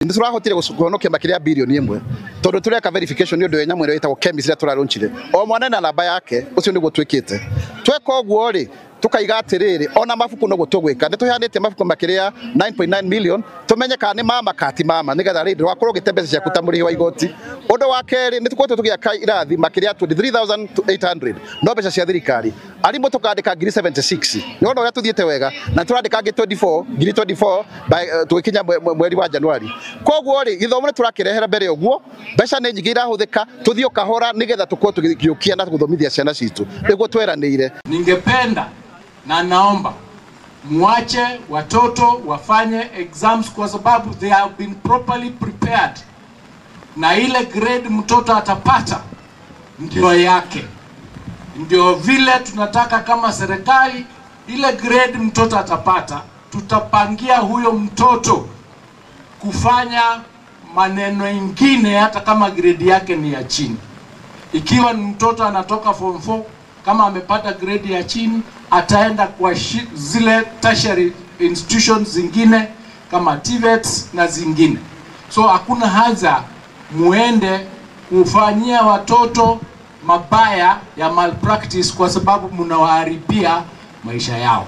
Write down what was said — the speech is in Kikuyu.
Nĩ tũrahotire kũhonokia makĩria ya bilioni 1 tondũ tũreka verification nĩ ũndũ wa nyamũ ĩrĩa ĩtagwo KEMIS ĩrĩa tũrarũnchire o mwana na namba yake. Ũcio nĩguo twĩkĩte. Tweka ũguo rĩ, tukaiga atiriri, ona mabuku noguo tugwika. Nĩ tũheanĩte mabuku makĩria 9.9 million, tumenye kana nĩ mama kana ti mama, nĩgetha rĩ ndũgakorwo ũgĩte mbeca ciaku ta mũrĩhi wa igoti. Ũndũ wa kerĩ, nĩ tũkoretwo tũgĩaka irathi makĩria 23,800 no mbeca cia thirikari. Arimũ tũkandĩka ngiri 76. Nĩ wona ũrĩa tũthiĩte wega, na tũrandĩka angĩ 24, ngiri 24 by tũgĩkinya mweri wa Januari. Koguo rĩ, gĩthomo nĩ tũrakĩrehera mbere ũguo, mbeca nĩ nyingĩ irahũthĩka, tũthiĩ o kahora nĩgetha tũkorwo tũgĩũkia na gũthomithia ciana citũ nĩguo tweranĩire. Ningependa na naomba muache watoto wafanye exams kwa sababu they have been properly prepared, na ile grade mtoto atapata ndio yake. Ndio vile tunataka kama serikali, ile grade mtoto atapata, tutapangia huyo mtoto kufanya maneno ingine hata kama grade yake ni ya chini. Ikiwa ni mtoto anatoka form 4, kama amepata grade ya chini, ataenda kwa zile tertiary institutions zingine kama TVETs na zingine. So hakuna haja muende kufanyia watoto mabaya ya malpractice kwa sababu mnawaharibia maisha yao.